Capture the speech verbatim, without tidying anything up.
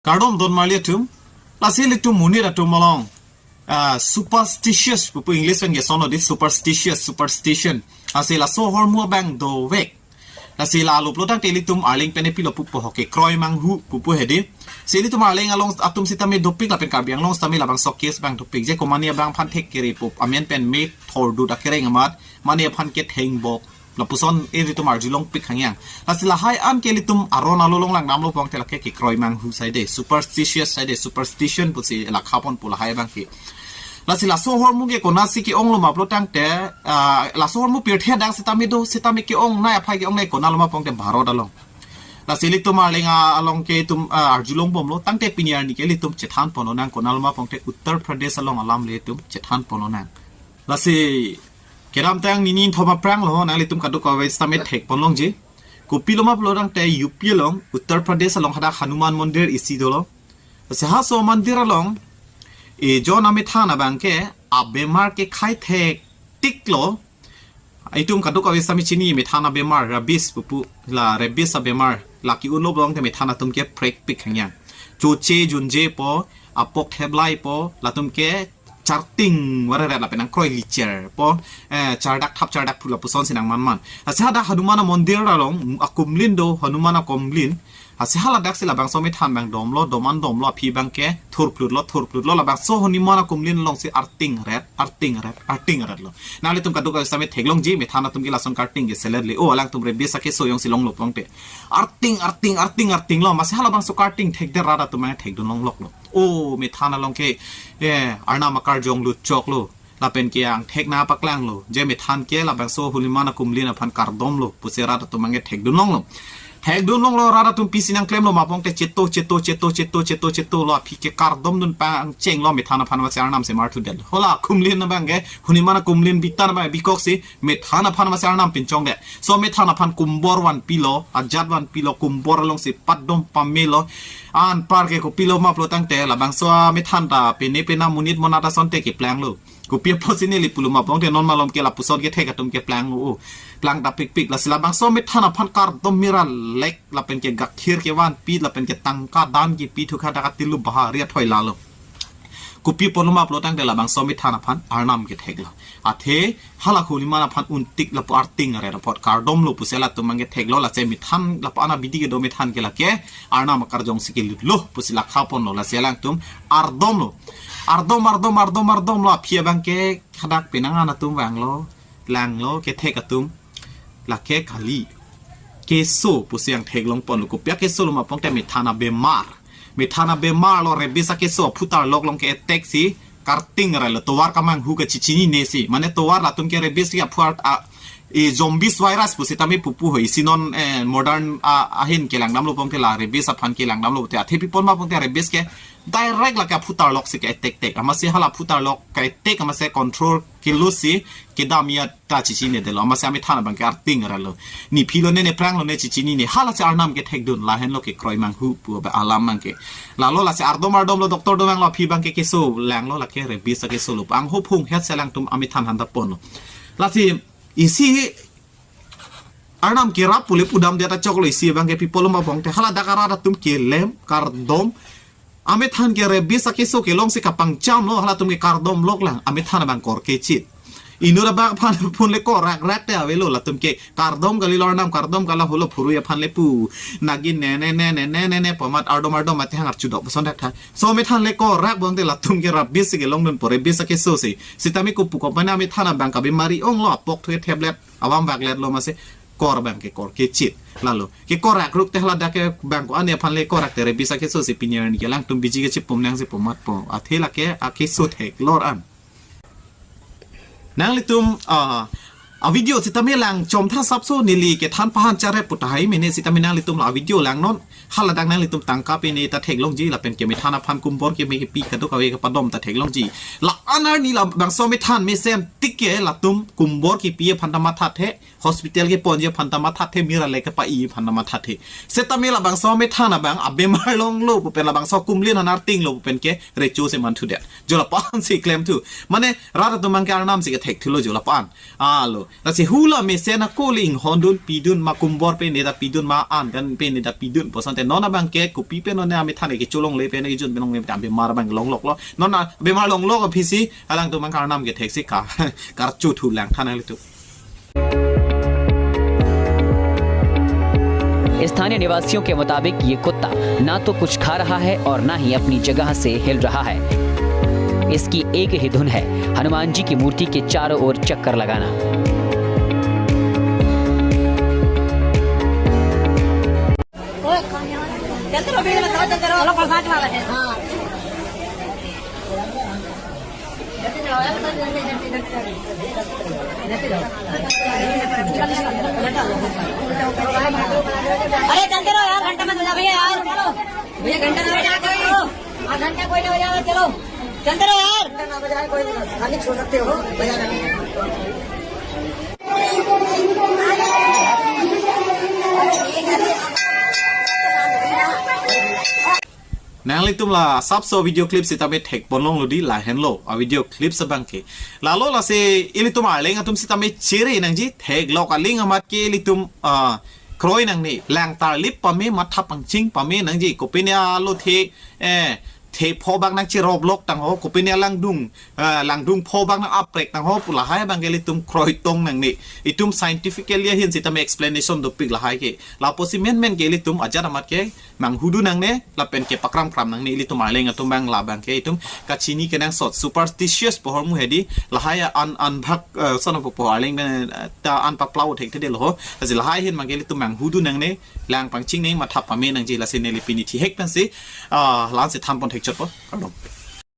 Kardom don marli atum. Lasi ilitum monit atum along, ah, superstitious pupu English pen ke sono di superstitious, superstition. Lasi laso ahormu abang dovek. Lasi la aluplo tangte ilitum arleng pen epilo pupo ho, kekroi manghu pupo hedi. Si ilitum arleng along atum sitame dopik lapen Karbi Anglong sitame labangso case abang dopik. Je ko mane abang aphan thek kere pup amen pen me thordut akereng amat mane aphan ke thengbok. Lapuson ilitum arjulongpik hangyang. Lasi lahai an ke ilitum aron alo along langdamlo pulote lake kekroi manghu saide, superstitious saide, superstition pusi lakha ponpo lahai abang ke. Lasi laso ahormu ke konatsi ke-onglo ma pulo tangte, ah, laso ahormu pirthe adang sitame do, sitame ke-ongnei, aphai ke-ongnei, konatlo ma pulote Bharat along. Lasi ilitum arleng along ke itum, ah, arjulongbomlo, tangte pini arni ke ilitum chethan ponlonang, konatlo ma pulote Uttar Pradesh along alam le itum chethan ponlonang. Lasi kedamtang nini thom aphranglo, nanglitum kadokave sitame thek ponlongji. Kopilo ma pulo tangte U P along, Uttar Pradesh along hadak Hanuman Mandir isi dolo. Lasi halaso mandir along, ejon amethan abang ke abemar kekhai thektiklo. Itum kadokave sitame chini methan abemar, rabies pupu, la rabies abemar, la ke-unlo pulote methan atum ke prekpik hangyang. Choche junje po, apok theblai po, latum ke charting varere lapen nangkroi licher po, eh, chardak thap chardak phu lapuson si nangmanman. Lasi hadak Hanuman amondir along akumlin do, Hanuman akumlin. Lasi haladak si labangso amethan abang domlo, dom an domlo, aphi abang ke thurplutlo, thurplutlo, labangso Hanuman akumlin alongsi arting ret, arting ret, arting retlo. Nanglitum kadokave sitame theklongji, methan atum ke lason karting ke selet le. O, alangtum rabies akeso jongsi longlo pulote arting, arting, arting, artinglo. Amatsi halabangso karting thekdet rat atum abang thekdun longloklo. O, methan along ke, eh, Arnam akarjong lutchoklo. Lapen ke angthek nangpaklanglo. Je methan ke labangso Hanuman akumlin aphan kardomlo pusi rat atum abang ke thekdun longlo. Thekdun longlo, rat atum pisi nangklemlo ma pulote cheto, cheto, cheto, cheto, cheto, chetola aphi ke kardomdun pangchenglo methan aphan, amatsi Arnam si marthudetlo. Hala akumlin abang ke, Hanuman akumlin bitan abang bikoksi methan aphan amatsi Arnam pinchongdet. So methan aphan kumbor vanpilo, ajat vanpilo, kumbor alongsi patdom pamelo. Anpar ke kopilo ma pulo tangte labangso amethan ta pine pina monit monat asonte keplanglo. Kopi apotsi neli pulo ma pulote non malom ke lapuson kethek atum keplanglo. Plang ta pikpik. Lasi labangso amethan aphan kardom mira lek lapen ke gakhir kevanpi lapen ke tangka dan kepi thu kha dak atilu bahari athoi lalo. Kopi apotlo ma pulo tangte labangso amethan aphan Arnam ketheklo. Athe hala Hanuman aphan untik lapu arting ret apot kardomlo pusi latum abang ke theklo, lasi methan lapu ana bidi kedo methan ke lake Arnam akarjong si kelutlo pusi lakha ponlo, lasi alangtum ardomlo. Ardom, ardom, ardom, ardomlo, aphi abang ke hadak penang an atum vanglo, langlo, kethek atum. Lake kali keso pusi angthek long ponlo, kopi akesolo ma pulote methan abemar. Methan abemarlo, rabies akeso aphu tarlok along ke-attack si karting retlo, tovar kamanghu kachechinine si. Mane tovar latum ke rabies ke aphu ar-, a, e zombies virus pusitame pupu ho. Isi non, eh, modern, a, ahin kelangdamlo pulote la rabies aphan kelangdamlo pulote. Athe pi pon ma pulote rabies ke direct lake aphu tarlok si ke-attack tek. Amatsi hala aphu tarlok ke-attack amatsi control kelo si kedam ya ta chechinedetlo, amatsi amethan abang ke arting retlo. Nephilo ne, nephranglo ne, chechinine. Halasi Arnam kethekdun, lahenlo kekroi manghu pu abang alam abang ke. Lalo lasi ardom ardomlo, doctor do vanglo, aphi abang ke keso langlo, lake rabies akesolo. Angho phung het si alangtum amethan handa ponlo. Lasi isi Arnam kerap pu le pudamdet achoklo, isi abang ke pi apotlo ma pulote haladak arat atum kelem kardom. Amethan ke rabies akeso kelongsi kapangchamlo, halatum ke kardomlok lang, amethan abang korkechit. Inut abang aphan phone le kor rakrak te avelo, latum ke kardom kalilo Arnam, kardom kala holo phurui aphan le pu. Nagin ne ne ne ne ne ne ne pu amat ardom ardom mate hangar chudok puson dak tha. So amethan le kor rak pulote latum ke rabies si kelongdunpo, rabies akeso si. Sitame kopu ko mane amethan abang ke bemari onglo, apok thu tablet avam vakletlo, amatsi kor abang ke korkechit. Lalo kekor rak ruk te haladak ke bang ko-an aphan le kor rak te rabies akeso si pini arni ke alangtum biji kachepum nangsi pu amat po. Athe lake akeso theklor an. Nanglitum, ah, a video sitame lang chomtha sapso neli kethan pahan charep pu tahai mene, sitame nanglitum la video langnon. Haladak nanglitum tangka pine ta theklongji, lapen ke methan aphan kumbor keme kepi kadokave kepadom ta theklongji. La-an arni labangso amethan mesen tik ke latum kumbor kepi aphan ta mathathe, hospital keponji aphan ta mathathe, mira le kepa-i aphan ta mathathe. Sitame labangso amethan abang abemar longlo pu pen, labangso akumlin an artinglo pu pen ke recho si manthudet. Jo lapu-an si klemthu. Mane rat atum abang ke Arnam si kethekthulo jo lapu-an. Alo, Lasi hula mesen ako le inghondun pidun ma kumbor pen neta pidun ma an kan pen neta pidun pu asonte non abang ke kopi pen non amethan ke cholongle pen ke jun pen longle pen abemar abang longlok lo. Non abemar longlok aphi si alangtum abang karnam ke theksi ka karchuthu lang than nangli tu. स्थानीय निवासियों के मुताबिक ये कुत्ता ना तो कुछ खा रहा है और ना ही अपनी जगह से हिल रहा है। इसकी एक ही धुन है, हनुमान जी की मूर्ति के चारों ओर चक्कर लगाना। चलते रहो, भीड़ में बताओ, चलते रहो। चलो, प्रसाद वाला है। हाँ। अरे, चलते रहो यार, घंटा मत बजा भैया यार, चलो। भैया, घंटा ना बजाओ, चलो। आधा घंटा कोई नहीं बजाओ, चलो। चलते रहो यार। घंटा ना बजाए कोई नहीं, खाली छोड़ सकते हो, बजाना नहीं। Nanglitum la sapso video clip sitame thek ponlong lo di lahenlo a video clip abang ke. Lalo lasi ilitum arleng atum sitame chere nangji theklok aling amat ke ilitum ah, kroi nangne lang tarlip pame matha pangching pame nangji kopine alo the eh the pho bak nangcherop lok tangho kopine langdung ah, langdung pho bak nang aprek tangho pu lahai abang ke ilitum kroi tong nangne itum scientifically ahin sitame explanation dopik lahai ke lapusi menmen ke ilitum ajat amat ke manghudu nangne lapen ke pakram kram nangne ilitum arleng atum abang labang ke itum kachini kenangsot superstitious pohor mu hedi lahai an an bhak eh, sono po pohor arleng ben eh, ta an paplau thek thede lo ho lasi lahai ahin abang ke ilitum manghudu nangne lang pangching ne matha pame nangji lasi neli pini thihek pensi ah, la-an si than pon thek chot po kardom.